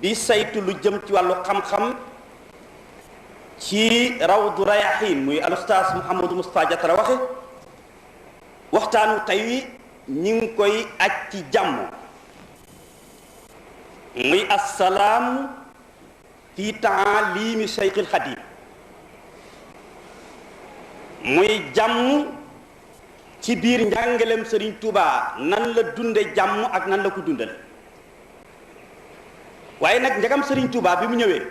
bi saytu lu jëm ci wàllu xam-xam ci Rawdu Rayaahiin muy al-Ustaas Mouhamadou Moustapha Diatara waxe waxtaanu tey wi ñi ngi koy aj ci jàmm muy assalaam fi taalimi Cheikhul Xadim muy jàmm ci biir njàngaleem Serigne Touba nan la dunde jàmm ak nan la ko dundal waaye nag njagam Serigne Touba bi mu ñëwee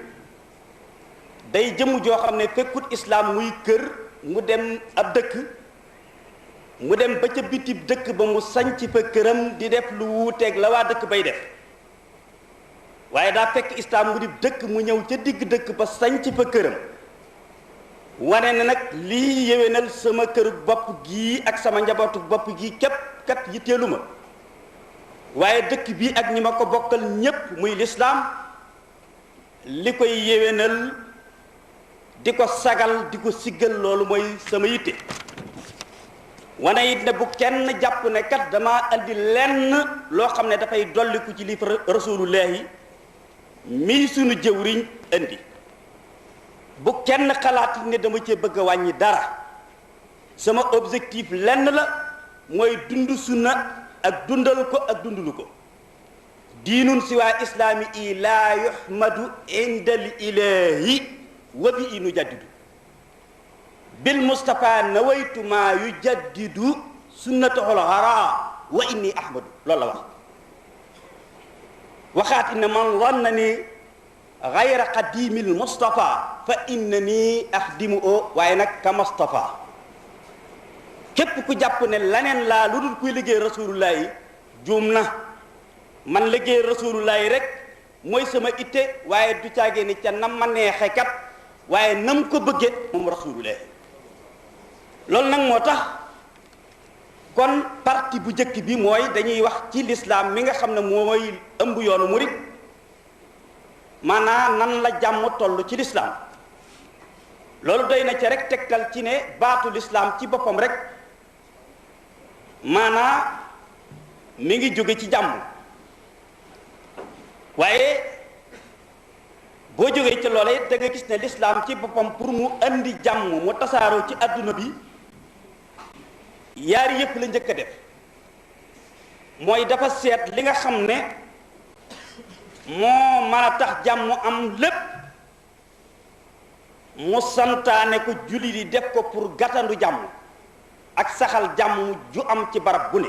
day jëmm joo xam ne fekkut islaam muy kër mu dem ab dëkk mu dem ba ca bitib dëkk ba mu sanc fa këram di def lu wuuteeg la waa dëkk bay def waaye daa fekk islaam mu di dëkk mu ñëw ca digg dëkk ba sanc fa këram wane na nag lii yéwénal sama këru bopp gii ak sama njabootu bopp gii képp kat yitteelu ma waaye dëkk bii ak ñi ma ko bokkal ñépp muy lislaam li koy yéwénal di ko sagal di ko siggal loolu mooy sama yitte wane it ne bu kenn jàpp ne kat dama andi lenn loo xam ne dafay dolliku ci li fa rasulullahi mii sunu jëwriñ andi bu kenn xalaat ne dama cee bëgg a wàññi dara sama objectif lenn la mooy dund sunna ak dundal ko ak dundulu ko diinun siwaa islaami i laa yuhmadu indal ilahi wa bi inu jaddidu bil Mustafa nawaytu maa yujaddidu sunnatahul hara wa inni ahmadu loolu la wax waxaat inna man zanna ni gayra qadimil Mustafa fa innani axdimu o waaye nag ka Mustafa képp ku jàpp ne laneen laa lu dul kuy liggéey rasulullahi juum na man liggéey rasulullahi rek mooy sama itte waaye du caagee ni ca nam ma neexe kat waaye nam ko bëgge moom rasulullahi loolu nag moo tax kon partie bu njëkk bi mooy dañuy wax ci lislaam mi nga xam ne mooy ëmb yoonu murit maanaam nan la jàmm toll ci lislaam loolu doy na ci rek tegtal ci ne baatu lislaam ci boppam rek maanaam mi ngi jóge ci jàmm waaye boo jógee ci loola it da nga gis ne lislaam ci boppam pour mu andi jàmm mu tasaaroo ci adduna bi yaari yëpp la njëkk a def mooy dafa seet li nga xam ne moo mën a tax jàmm am lépp mu santaane ko julli di def ko pour gàttandu jàmm ak saxal jàmm ju am ci barab bu ne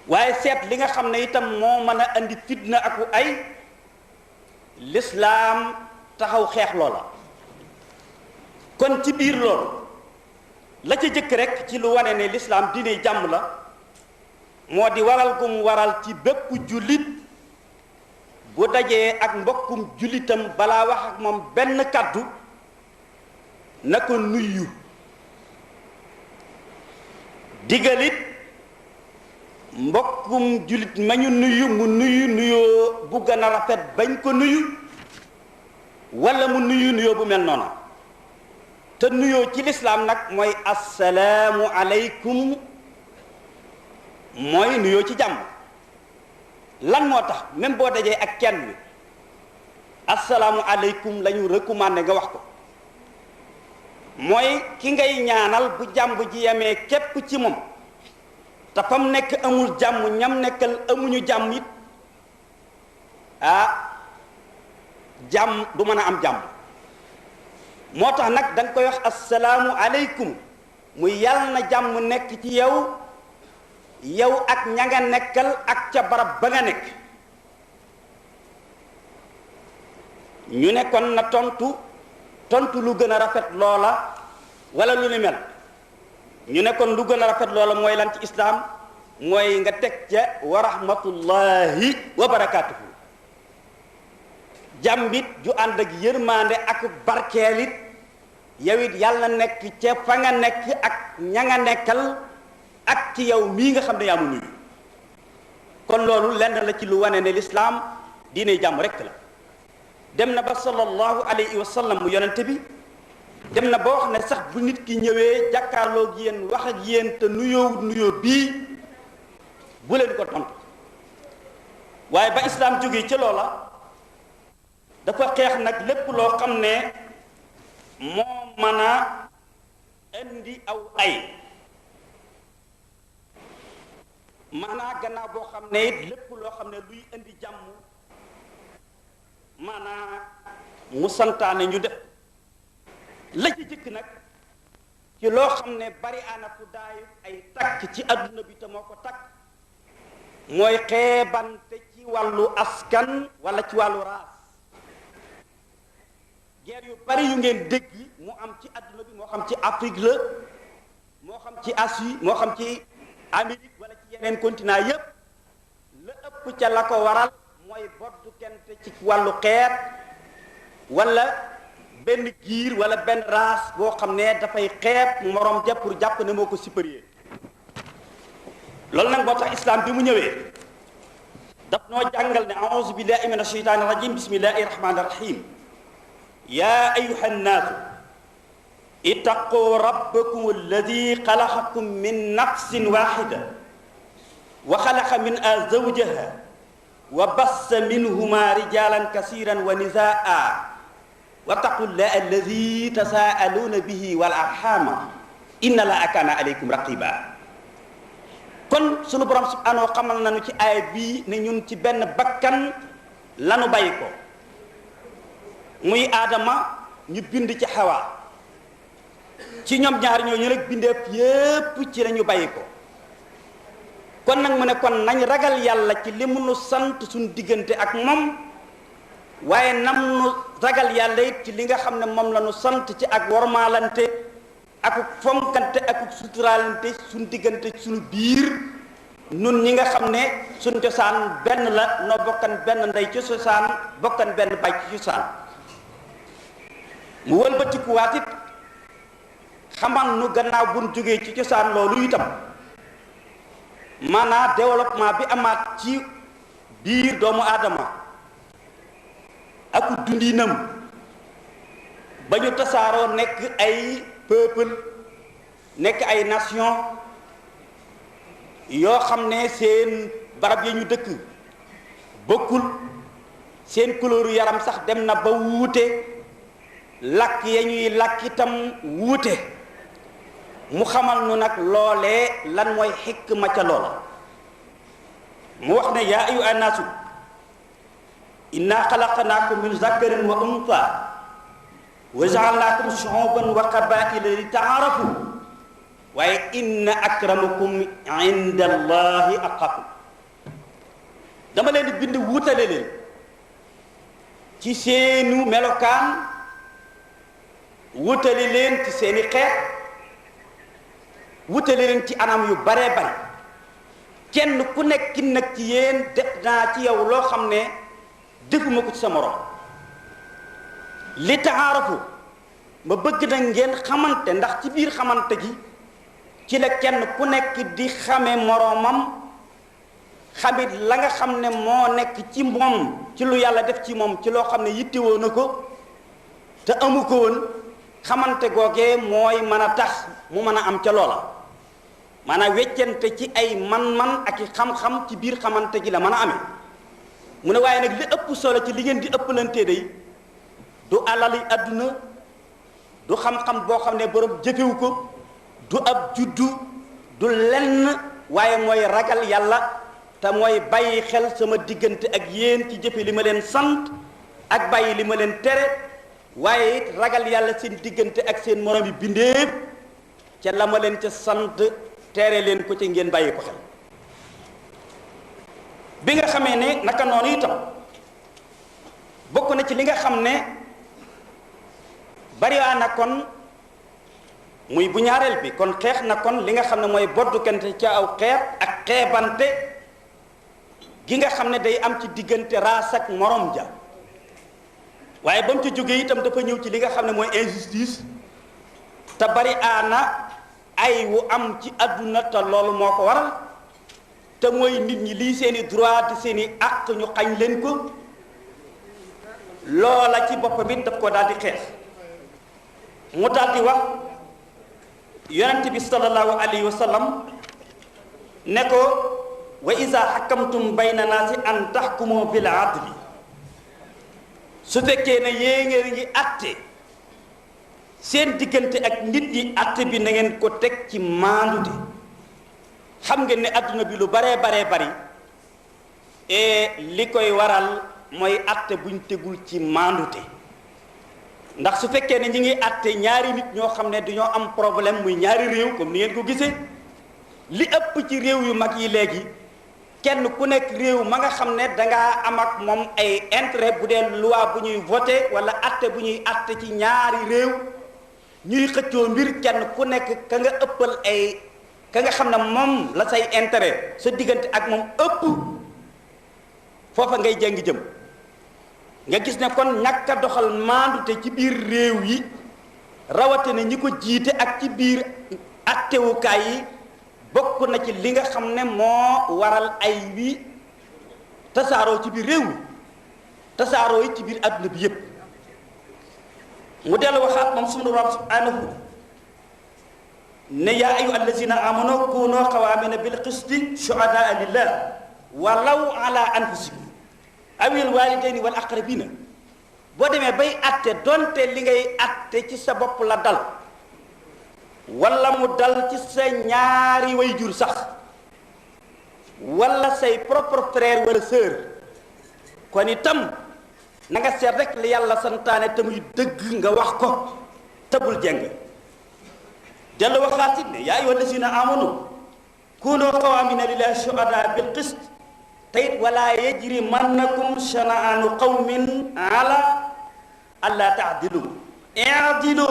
waaye seet li nga xam ne itam moo mën a andi fitna ak ay lislaam taxaw xeex loola kon ci biir loolu la ca jëkk rek ci lu wane ne lislaam diine jàmm la moo di waral gu mu waral ci bépp jullit bu dajee ak mbokkum jullitam balaa wax ak moom benn kàddu na ko nuyu digalit mbokkum jullit ma ñu nuyu mu nuyu nuyoo bu gën a rafet bañ ko nuyu wala mu nuyu nuyoo bu mel noona te nuyoo ci lislaam nag mooy assalaamu aleykum mooy nuyoo ci jàmm lan moo tax même boo dajee ak kenn assalaamu aleykum la ñu recommandé nga wax ko mooy ki ngay ñaanal bu jàmm ji yemee képp ci moom te fam nekk amul jàmm ñam nekkal amuñu jàmm it jàmm du mën a am jàmm moo tax nag da nga koy wax assalaamu aleykum muy yàlla na jàmm nekk ci yow ak ña nga nekkal ak ca barab ba nga nekk ñu ne kon na tontu lu gën a rafet loola wala lu ni mel ñu ne kon lu gën a rafet loola mooy lan ci islaam mooy nga teg ca wa rahmatullahi wa barakaatuhu jàmbit ju ànd ak yërmande ak barkeelit yow it yàlla nekk ca fa nga nekk ak ña nga nekkal ak ci yow mii nga xam ne yaa mu nuyu kon loolu lenn la ci lu wane ne lislaam diine jàmm rekk la dem na ba sallallahu alayhi wa sallam mu yonente bi dem na ba wax ne sax bu nit ki ñëwee jàkkaarloog yéen wax ak yéen te nuyoo bii bu leen ko tontu waaye ba islaam jógee ci loola dafa xeex nag lépp loo xam ne moo mën a indi aw ay maanaa gannaaw boo xam ne it lépp loo xam ne luy indi jàmm maanaa mu santaane ñu def la ci jëkk nag ci loo xam ne bari ana fu daayu ay takk ci adduna bi te moo ko takk mooy xeebante ci wàllu askan wala ci wàllu raas guerre yu bari yu ngeen dégg mu am ci adduna bi moo xam ci Afrique la moo xam ci Asie moo xam ci Amérique wala ci yeneen continent yépp la ëpp ca la ko waral mooy boddu kente ci wàllu xeet wala benn giir wala benn race boo xam ne dafay xeeb morom ja pour jàpp ne moo ko supérieur loolu nag moo tax islam bi mu ñëwee daf noo jàngal ne a'uuzu billahi min asheytaani rajim bismillahi rahmaani rahim yaa ayuha nnaasu ittaqu rabbakum alladi xalaqakum min nafsin waxida wa xalaqa minha zawjaha wa bassa minhuma rijalan kasiran wa nisaa wattaqullaha alladi tasaaluuna bihi wal arxama inna allaha kaana aleykum raqiba kon sunu borom subhanahu xamal nañu ci aaya bii ne ñun ci benn bakkan lanu bàyyi ko muy aadama ñu bind ci xawa ci ñoom ñaar ñooñu nag bindeef yépp ci lañu bàyyi ko kon nag mu ne kon nañ ragal yàlla ci li mu nu sant suñu diggante ak moom waaye nam nu ragal yàlla it ci li nga xam ne moom la nu sant ci ak wormaalante ak fonkante ak suturaalante suñu diggante suñu biir nun ñi nga xam ne suñu cosaan benn la noo bokkan benn ndey ci cosaan bokkan benn baay ci cosaan mu wëlbatikuwaat it xamal nu gannaaw buñ jógee ci cosaan loolu itam maanaam développement bi amaat ci biir doomu aadama ak dundinam ba ñu tasaaroo nekk ay peuple nekk ay nation yoo xam ne seen barab ya ñu dëkk bokkul seen couleur yaram sax dem na ba wuute làkk ya ñuy làkk itam wuute mu xamal nu nag loolee lan mooy xikma ca loola mu wax ne yaa ayyuha naasu inna xalaqnaakum min zakarin wa unsa wa ja'alnaakum shu'uban wa qabaa'ila li ta'aarafu waaye inna akramakum inda allahi atqakum dama leen di bind wutale leen ci seenu melokaan wutale leen ci seeni xeet wutale leen ci anam yu baree bari kenn ku nekk nag ci yéen def naa ci yow loo xam ne defuma ko ci sa morom li taarafu ma bëgg na ngeen xamante ndax ci biir xamante gi ci la kenn ku nekk di xame moroomam xamit la nga xam ne moo nekk ci moom ci lu yàlla def ci moom ci loo xam ne yittewoo na ko te amu ko woon xamante googee mooy mën a tax mu mën a am ca loola maanaam weccante ci ay man-man ak i xam-xam ci biir xamante gi la mën a amee mu ne waaye nag li ëpp solo ci li ngeen di ëppalantee day du alali adduna du xam-xam boo xam ne borom jëfewu ko du ab juddu du lenn waaye mooy ragal yàlla te mooy bàyyi xel sama diggante ak yéen ci jëfe li ma leen sant ak bàyyi li ma leen tere waaye it ragal yàlla seen diggante ak seen morom yi bindeef ca la ma leen ca sant tere leen ko ci ngeen bàyyi ko xel bi nga xamee ne naka noonu itam bokk na ci li nga xam ne bariwaa na kon muy bu ñaareel bi kon xeex na kon li nga xam ne mooy boddukante ca aw xeet ak xeebante gi nga xam ne day am ci diggante raas ak morom ja waaye ba mu ci jógee itam dafa ñëw ci li nga xam ne mooy injustice te bari aana ay wu am ci àdduna te loolu moo ko waral te mooy nit ñi lii seeni droit di seeni àq ñu xañ leen ko loola ci boppam it daf ko daal di xeex mu daal di wax yonent bi sallallahu alayhi wa sallam ne ko wa iza hakamtum bayna naasi an tahkumu bil adli su fekkee ne yéen ngi atte seen diggante ak nit ñi atte bi na ngeen ko teg ci maandute xam ngeen ne adduna bi lu baree bari li koy waral mooy atte buñ tegul ci maandute ndax su fekkee ne ñi ngi atte ñaari nit ñoo xam ne dañoo am problème muy ñaari réew comme ni ngeen ko gisee li ëpp ci réew yu mag yi léegi kenn ku nekk réew ma nga xam ne dangaa am ak moom ay intérêt bu dee loi bu ñuy voté wala atte bu ñuy atte ci ñaari réew ñuy xëccoo mbir kenn ku nekk ka nga ëppal ay ka nga xam ne moom la say intérêt sa diggante ak moom ëpp foofa ngay jàng jëm nga gis ne kon ñàkk a doxal maandute ci biir réew yi rawatina ñi ko jiite ak ci biir attewukaay yi bokk na ci li nga xam ne moo waral ay wi tasaaroo ci biir réew mi tasaaroo yi ci biir adduna bi yépp mu dellu waxaat moom sunu Boroom subhanahu ne yaa ayyuha allazina amanu kunu qawaamina bil qisti shuhadaa lillah walaw ala anfusikum awil walidayni wal aqrabina boo demee bay atte donte li ngay atte ci sa bopp la dal wala mu dal ci sa ñaari way jur sax wala say propre frère wala sœur kon itam na nga seet rek li yàlla santaane te muy dëgg nga wax ko tabul jeng dellu waxaat it ne yaa ayyuha allazina amanu kunu qawaamina lillahi shuhadaa bil qist tayit wala yajrimannakum shana'aanu qawmin ala alla ta'dilu i'dilu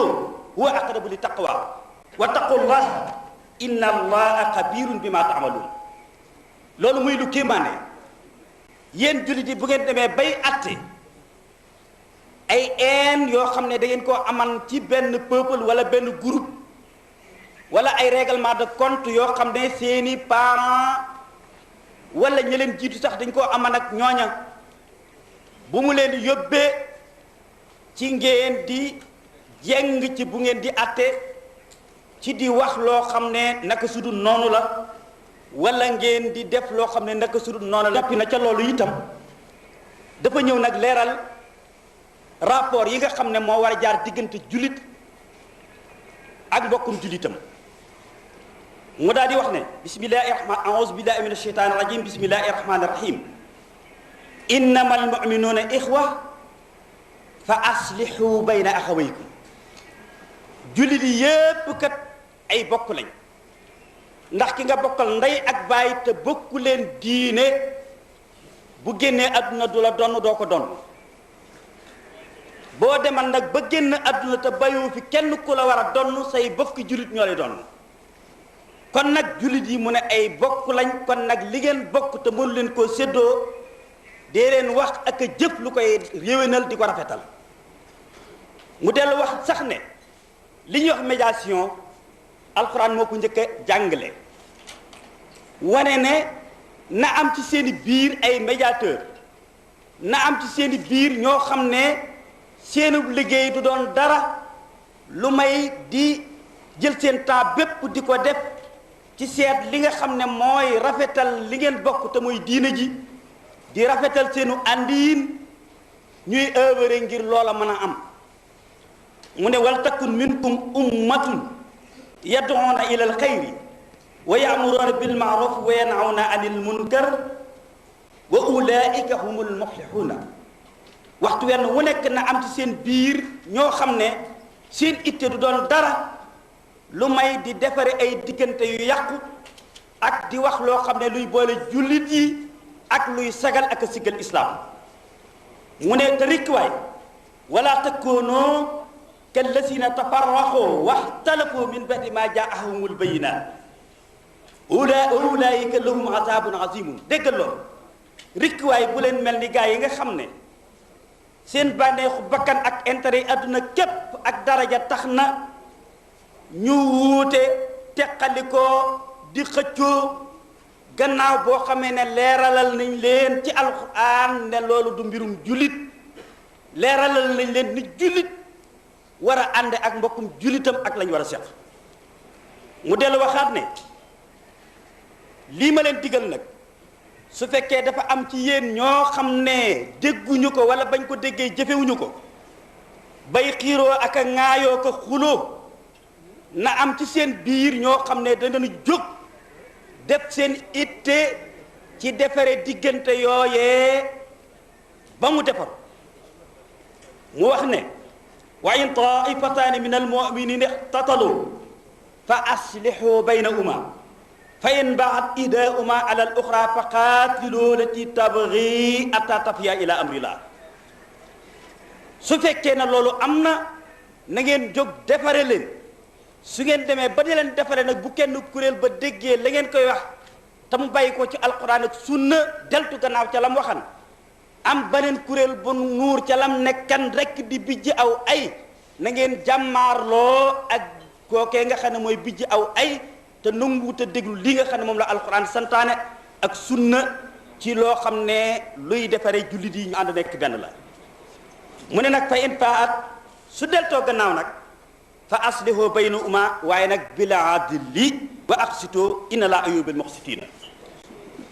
huwa aqrabu li taqwa wattaqullaha inna allaha xabirun bima ta'malun loolu muy lu kéemaane yéen jullit yi bu ngeen demee bay atte ay een yoo xam ne da ngeen koo aman ci benn peuple wala benn groupe wala ay règlement de compte yoo xam ne seeni parents wala ñi leen jiitu sax dañ koo aman ak ñooña bu mu leen yóbbee ci ngeen di jeng ci bu ngeen di atte ci di wax loo xam ne naka sudul noonu la wala ngeen di def loo xam ne naka sudul noonu la. na ca loolu itam dafa ñëw nag leeral rapport yi nga xam ne moo war a jaar diggante jullit ak mbokkum jullitam mu daal di wax ne bismillahi rahman a'uuzu billahi min asheytaani rajim bismillahi rahmani rahim innamal mu'minuuna ixwa fa aslihu bayna axawaykum jullit yi yépp kat ay bokk lañ ndax ki nga bokkal ndey ak baay te bokku leen diine bu génnee àdduna du la donn doo ko donn boo demal nag ba génn àdduna te bayu fi kenn ku la war a donn say bokki jullit ñoo lay donn kon nag jullit yi mu ne ay bokk lañ kon nag li ngeen bokk te mënu leen koo séddoo dee leen wax ak a jëf lu koy réwénal di ko rafetal mu dellu wax sax ne li ñuy wax médiation alxuraan moo ko njëkk a jàngale wane ne na am ci seeni biir ay médiateur na am ci seeni biir ñoo xam ne seenu liggéey du doon dara lu may di jël seen temps bépp di ko def ci seet li nga xam ne mooy rafetal li ngeen bokk te muy diine ji di rafetal seenu àndiin ñuy œuvre ngir loola mën a am mu ne wal takun minkum ummatun yad'una ila alxayri wa ya'muruna bil ma'ruf wa yanhawna anil munkar wa ulaika humul muflihuna waxtu wenn wu nekk na am ci seen biir ñoo xam ne seen itte du doon dara lu may di defare ay diggante yu yàqu ak di wax loo xam ne luy boole jullit yi ak luy sagal ak a siggal islaam mu ne te rikk waay wala takoonoo kallasina tafarraqu waxtalafu min ba'di ma jaa'ahumul bayyinaat ulaa'ika lahum azaabun aziimun déggal loolu rikk waay bu leen mel ni gaa yi nga xam ne seen bànneexu bakkan ak intérêt yi àdduna képp ak daraja tax na ñu wuute teqalikoo di xëccoo gannaaw boo xamee ne leeralal nañ leen ci alxuraan ne loolu du mbirum jullit leeralal nañ leen ni jullit war a ànd ak mbokkum jullitam ak lañ war a seq mu dellu waxaat ne lii ma leen digal nag su fekkee dafa am ci yéen ñoo xam ne dégguñu ko wala bañ ko déggee jëfewuñu ko bay xiiroo ak a ŋaayoo ko xuloo na am ci seen biir ñoo xam ne danañu jóg def seen itte ci defare diggante yooyee ba mu defar mu wax ne wa in taifataani min almuminina iqtatalu fa aslihu baynahuma fa in baat ihdahuma ala al uxra fa qaatilu lati tabgi atta tafiya ila amrillah su fekkee na loolu am na na ngeen jóg defare leen su ngeen demee ba di leen defare nag bu kenn kuréel ba déggee la ngeen koy wax te mu bàyyi ko ci alquran ak sunna deltu gannaaw ca lam waxan am beneen kuréel bu nuur ca lam nekkan rek di bijj aw ay na ngeen jàmmaarloo ak kookee nga xam ne mooy bijj aw ay te nanguwut a déglu li nga xam ne moom la alquran santaane ak sunna ci loo xam ne luy defaree jullit yi ñu ànd nekk benn la mu ne nag fa in faat su deltoo gannaaw nag fa aslihu baynahuma waaye nag bil adli wa aqsitu inna laa yuhibbul muqsitina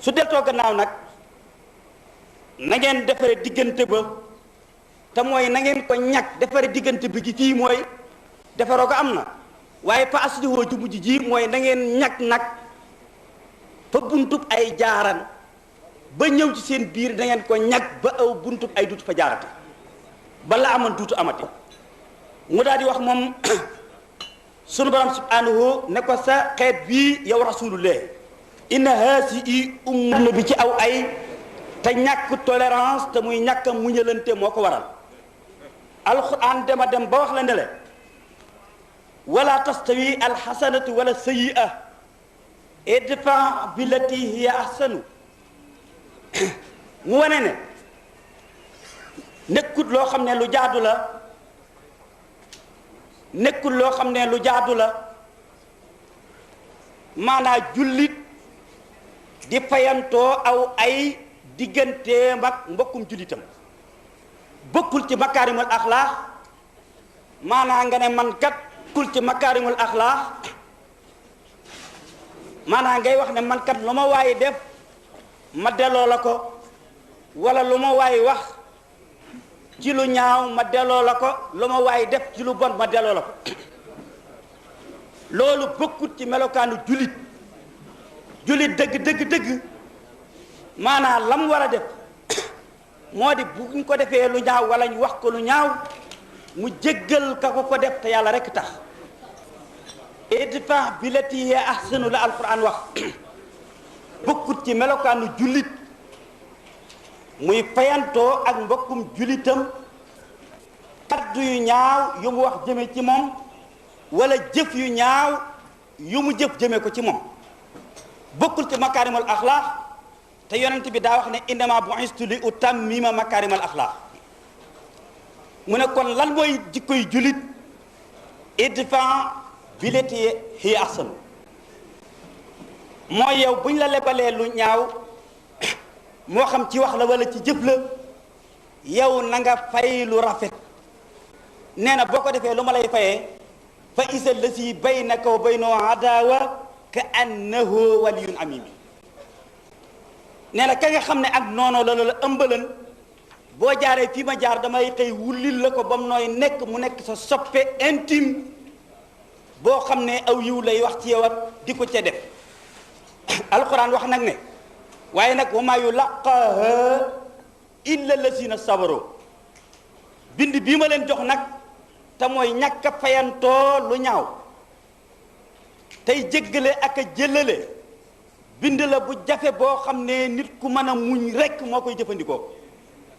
su deltoo gannaaw nag na ngeen defare diggante ba te mooy na ngeen ko ñàkk defare diggante bi gi fii mooy defaroo ko am na waaye fa aslihu ju mujj ji mooy na ngeen ñàkk nag fa buntub ay jaaran ba ñëw ci seen biir da ngeen ko ñàkk ba aw buntub ay duut fa jaarate ba la amoon duutu amati mu daal di wax moom sunu borom subhanahu ne ko sa xeet bii yow rasulullah inna haasi umma bi ci aw ay te ñàkk tolérance te muy ñàkk a muñalante moo ko waral alquran dema dem ba wax la ne le wala tastawi alxasanatu wala sayyi'a idfa billati hiya ahsanu mu wane ne nekkut loo xam ne lu jaadu la nekkul loo xam ne lu jaadu la maanaa jullit di fayantoo aw ay digganteem ak mbokkum jullitam bokkul ci makaarimul axlaax maanaa nga ne man kat bokkul ci makaarimul axlaax maanaa ngay wax ne man kat lu ma waaye def ma delloo la ko wala lu ma waaye wax ci lu ñaaw ma delloo la ko lu ma waaye def ci lu bon ma delloo la ko loolu bokkut ci melokaanu jullit jullit dëgg dëgg dëgg maanaam lam war a def moo di bu ñu ko defee lu ñaaw wala ñu wax ko lu ñaaw mu jéggal ka ko def te yàlla rekk tax idfa billati hiya ahsanu la alquran wax bokkut ci melokaanu jullit muy fayantoo ak mbokkum jullitam kaddu yu ñaaw yu mu wax jëme ci moom wala jëf yu ñaaw yu mu jëf jëme ko ci moom bokkul ci makaarimul axlaax te yonent bi daa wax ne innama bu'istu li utammima makarimal axlaaq mu ne kon lan mooy jikkoy julit idfa billati hiya ahsan mooy yow buñ la lebalee lu ñaaw moo xam ci wax la wala ci jëf la yow na nga fay lu rafet nee na boo ko defee lu ma lay fayee fa isa lasi baynaka wa baynahu adawa ka annahu waliyun amim nee na ka nga xam ne ak noonu la ëmbalan boo jaaree fii ma jaar damay xëy wullil la ko ba mu nooy nekk mu nekk sa soppe intime boo xam ne aw yiw lay wax ci yow di ko ca def alquran wax nag ne waaye nag wa maa yulaqaaha illa lazina sabaru bind bii ma leen jox nag te mooy ñàkk a fayantoo lu ñaaw tey jéggale ak a jëlale bind la bu jafe boo xam ne nit ku mën a muñ rekk moo koy jëfandikoo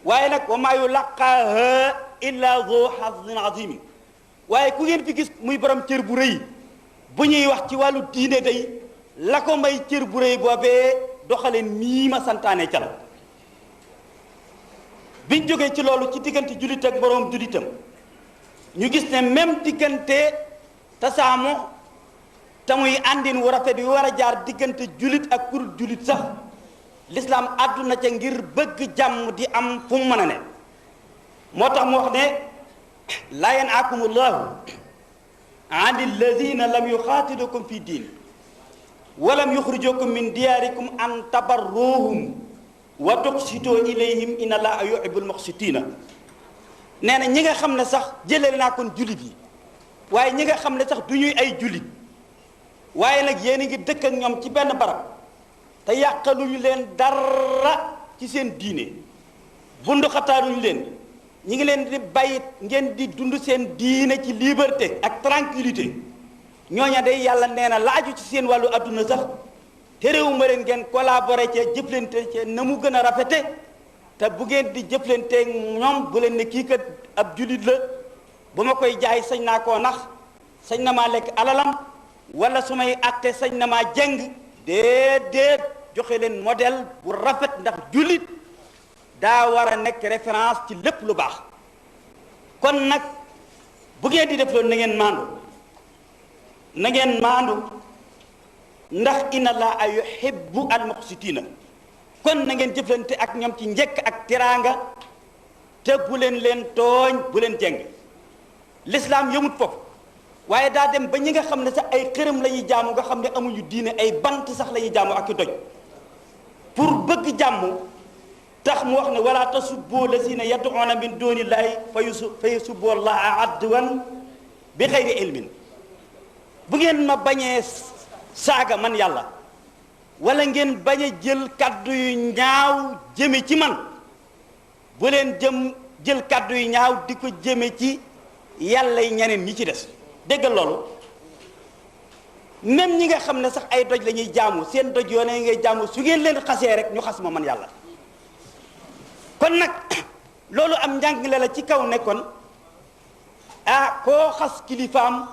waaye nag wa maa yulaqaaha illa zu hazin azim waaye ku ngeen fi gis muy borom cër bu rëy bu ñuy wax ci wàllu diine day la ko may cër bu rëy boobee doxale nii ma santaane ca la biñ jógee ci loolu ci diggante jullit ak boroom jullitam ñu gis ne même diggante tasaamu te muy àndin wu rafet yu war a jaar diggante jullit ak kurut jullit sax l'islam àdduna ca ngir bëgg jàmm di am fu mu mën a ne moo tax mu wax ne laa yanhaakumu llahu an alladina lam yuxaatilukum fi diin walam yuxrijukum min diyaarikum an tabarruhum wa tuqsitu ilayhim inna allaha yuhibbul muqsitina nee na ñi nga xam ne sax jëlee naa kon jullit yi waaye ñi nga xam ne sax du ñuy ay jullit waaye nag yéen a ngi dëkk ak ñoom ci benn barab te yàqaluñu leen dara ci seen diine bunduxataaluñu leen ñi ngi leen di bàyyi ngeen di dund seen diine ci liberté ak tranquillité ñooña day yàlla nee na laaju ci seen wàllu adduna sax terewuma leen ngeen collaborer ca jëflante ca na mu gën a rafete te bu ngeen di jëflante ñoom bu leen ne kii kat ab jullit la bu ma koy jaay sañ naa koo nax sañ na maa lekk alalam wala su may àtte sañ na maa jeng déedéet joxe leen modèle bu rafet ndax jullit daa war a nekk référence ci lépp lu baax kon nag bu ngeen di def loolu na ngeen maandu ndax inna allaha yuhibbu al-muqsitina kon na ngeen jëflante ak ñoom ci njëkk ak teraanga te bu leen tooñ bu leen jeng l'islam yëmut foofu waaye daa dem ba ñi nga xam ne sax ay xërëm la ñuy jaamu nga xam ne amuñu diine ay bant sax la ñuy jaamu ak i doj pour bëgg jàmm tax mu wax ne wala tasubbu lazina yad'una min dunillahi fa yusubbu allaha adwan bi xayri ilmin bu ngeen ma bañee saaga man yàlla wala ngeen bañ a jël kaddu yu ñaaw jëme ci man bu leen jël kaddu yu ñaaw di ko jëme ci yàlla yi ñeneen ñi ci des déggal loolu même ñi nga xam ne sax ay doj la ñuy jaamu seen doj yoone ngay jaamu su ngeen leen xasee rek ñu xas ma man yàlla kon nag loolu am njàngale la ci kaw ne kon koo xas kilifaam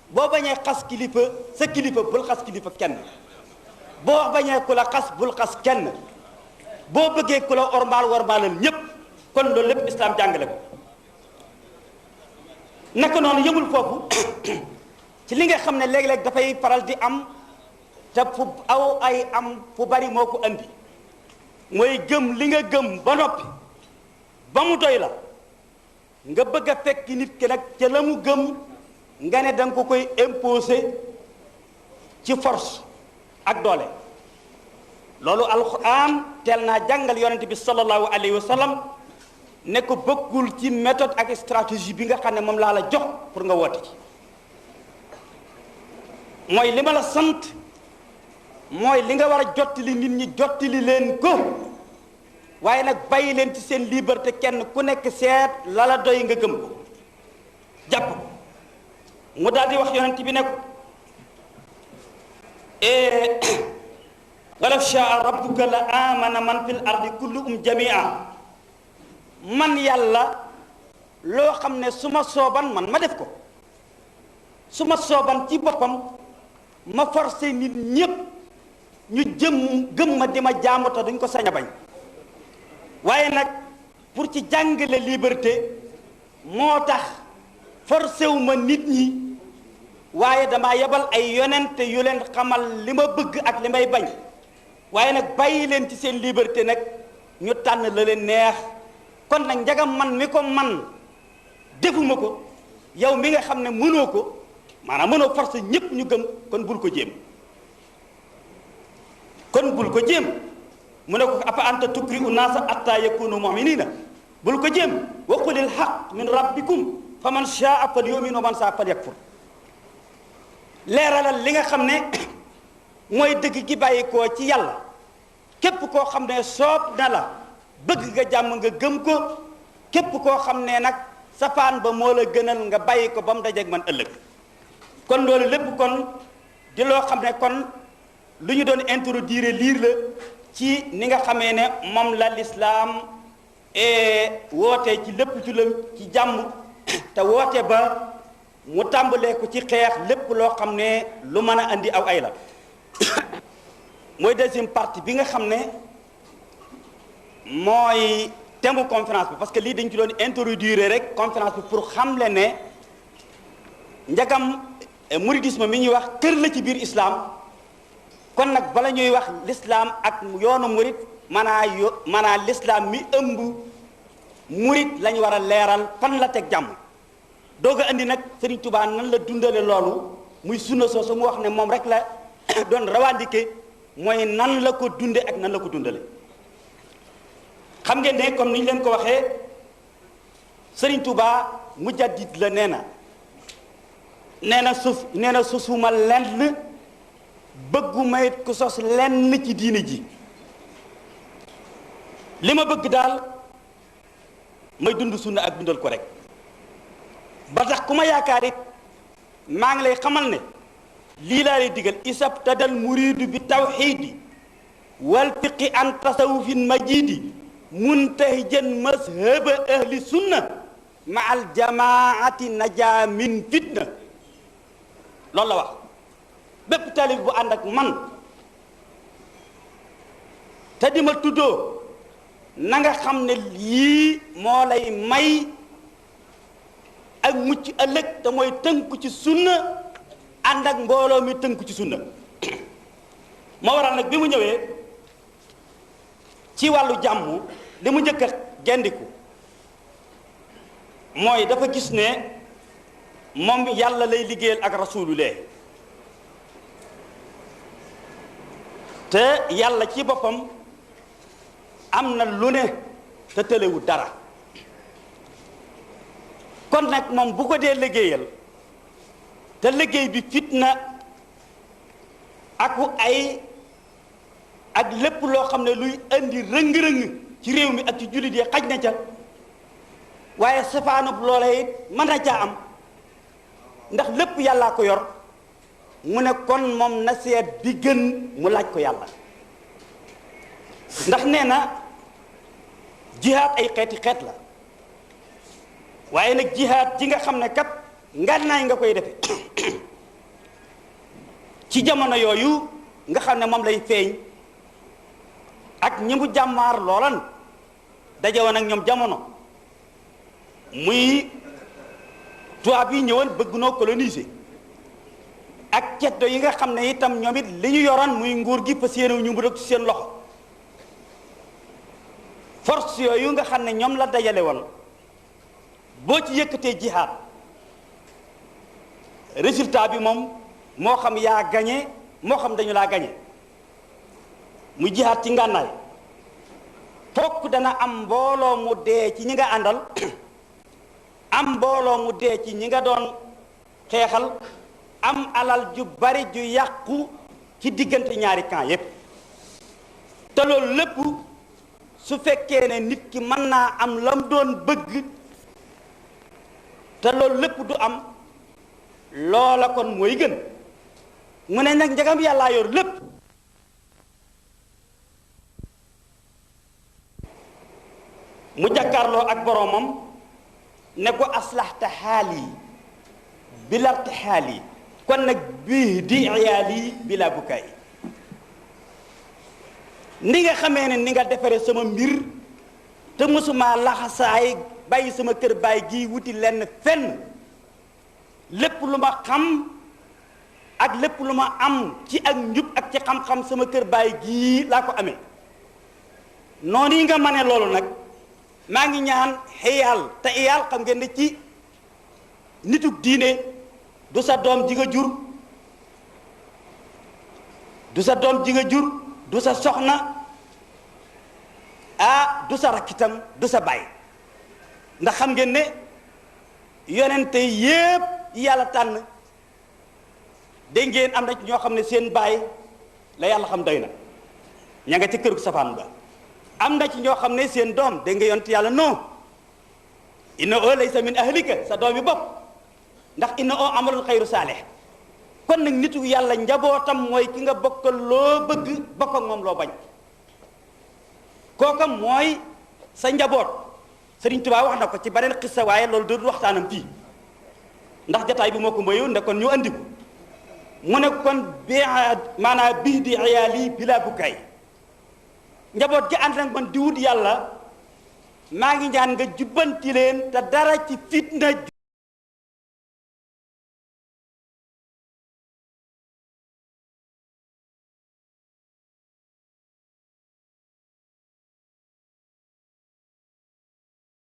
boo bañee xas kilifa sa kilifa bul xas kilifa kenn boo bañee ku la xas bul xas kenn boo bëggee ku la ormaal warmaalal ñépp kon loolu lépp islaam jàngale ko naka noonu yëmul foofu ci li nga xam ne léeg-léeg dafay faral di am te fu aw ay am fu bari moo ko andi mooy gëm li nga gëm ba noppi ba mu doy la nga bëgg a fekk nit ki nag ca la mu gëm nga ne da nga ko koy imposer ci force ak doole loolu alquran teel naa jàngal yonente bi sallallahu alayhi wa sallam ne ko bokkul ci méthode ak stratégie bi nga xam ne moom laa la jox pour nga woote ci mooy li ma la sant mooy li nga war a jottali nit ñi jottali leen ko waaye nag bàyyi leen ci seen liberté kenn ku nekk seet la la doy nga gëm ko jàpp ko mu daal di wax yonent bi ne ko walaw shaa rabbuka la amana man fil ardi kulluhum jamia man yàlla loo xam ne su ma sooban man ma def ko su ma sooban ci boppam ma forcé nit ñépp ñu gëm ma di ma jaamu te duñ ko sañ a bañ waaye nag pour ci jàngale liberté moo tax forcé wu ma nit ñi waaye damaa yebal ay yonente yu leen xamal li ma bëgg ak li may bañ waaye nag bàyyi leen ci seen liberté nag ñu tànn la leen neex kon nag njagam man mi ko man defuma ko yow mi nga xam ne mënoo ko maanaam mënoo forcé ñépp ñu gëm kon bul ko jéem mu ne ko afa anta tukrihu naasa atta yakunu mu'minina bul ko jéem wa qulil haqq min rabbikum fa man shaa falyu'min wa man shaa falyakfur leeralal li nga xam ne mooy dëgg gi bàyyi koo ci yàlla képp koo xam ne soob na la bëgg nga jàmm nga gëm ko képp koo xam ne nag safaan ba moo la gënal nga bàyyi ko ba mu dajeeg man ëllëg kon loolu lépp kon di loo xam ne kon lu ñu doon introduire liir la ci ni nga xamee ne moom la lislaam wootee ci lépp ci jàmm te woote ba mu tàmbalee ko ci xeex lépp loo xam ne lu mën a andi aw ay la mooy deuxième partie bi nga xam ne mooy thème conférence bi parce que lii dañ ci doon introduire rek conférence bi pour xamle ne njagam mouridisme mi ñuy wax kër la ci biir islam kon nag bala ñuy wax l'islam ak yoonu murid maanaa l'islam mi ëmb murid lañ war a leeral fan la teg jàmm doog a andi nag Serigne Touba nan la dundale loolu muy sunna soosu mu wax ne moom rek la doon revendiquer mooy nan la ko dunde ak nan la ko dundale xam ngeen ne comme ni ñu leen ko waxee Serigne Touba mujaddid la nee na sosuma lenn bëgguma it ku sos lenn ci diine ji li ma bëgg daal may dund sunna ak dundal ko rek ba tax ku ma yaakaar it maa ngi lay xamal ne lii laa lay digal isabtadal muridu bi tawxiidi wal fiqi an tasawufin majidi muntahijan mazhaba ahli sunna ma al jamaati naja min fitna loolu la wax bépp talib bu ànd ak man te di ma tuddoo na nga xam ne lii moo lay may ak mucc ëllëg te mooy tënku ci sunna ànd ak mbooloo mi tënku ci sunna moo waral nag bi mu ñëwee ci wàllu jàmm li mu njëkk a gendiku mooy dafa gis ne moom yàlla lay liggéeyal ak rasulullah te yàlla ci boppam am na lu ne te tëlewu dara kon nag moom bu ko dee liggéeyal te liggéey bi fitna aku ay ak lépp loo xam ne luy indi rëng-rëng ci réew mi ak ci jullit yi xaj na ca waaye safaanub loola it mën na caa am ndax lépp yàllaa ko yor mu ne kon moom na seet bi gën mu laaj ko yàlla ndax nee na jihaad ay xeeti xeet la waaye nag jihaad ji nga xam ne kat ngànnaay nga koy defe ci jamono yooyu nga xam ne moom lay feeñ ak ñi mu jàmmaar loolan dajewoon ak ñoom jamono muy tubaab yi ñëwoon bëgg noo coloniser ak ceddo yi nga xam ne itam ñoom it li ñu yoroon muy nguur gi fas yéene ñu mu rek ci seen loxo force yooyu nga xam ne ñoom la dajale woon boo ci yëkkatee jihaad résultat bi moom moo xam yaa gañe moo xam dañu laa gañe mu jihaad ci ngànnaay fokk dana am mbooloo mu dee ci ñi nga àndal am mbooloo mu dee ci ñi nga doon xeexal am alal ju bari ju yàqu ci diggante ñaari camp yépp te loolu lépp su fekkee ne nit ki mën naa am lam doon bëgg te loolu lépp du am loola kon mooy gën mu ne nag njagam yàllaa yor lépp mu jàkkaarloo ak boroomam ne ko aslaxta xaali bilarti xaali kon nag bii di iyaali bila bukaay ni nga xamee ne ni nga defare sama mbir te mësuma laxasaay bàyyi sama kër baay gi wuti lenn fenn lépp lu ma xam ak lépp lu ma am ci ak njub ak ci xam-xam sama kër baay gii laa ko amee noonu yi nga ma ne loolu nag maa ngi ñaan xiyaal te iyaal xam ngeen ne ci nitug diine du sa doom ji nga jur du sa doom ji nga jur du sa soxna du sa rakkitam du sa baay ndax xam ngeen ne yonente yépp yàlla tànn dégg ngeen am na ci ñoo xam ne seen baay la yàlla xam doy na ña nga ca kërug safaan ba am na ci ñoo xam ne seen doom dégg nga yonent yàlla non innahu laysa min ahlika sa doom yi bopp ndax innahu amalul xayru saalih kon nag nitu yàlla njabootam mooy ki nga bokkal loo bëgg bokk ak moom loo bañ kooka mooy sa njaboot Sëriñ Tuubaa wax na ko ci beneen xissa waaye loolu du waxtaanam fii ndax jataay bi moo ko mbayu ne kon ñu andi ko mu ne kon maanaam bii di iyaali bila bukaay njaboot gi ànd nag man di wut yàlla maa ngi ñaan nga jubbanti leen te dara ci fitna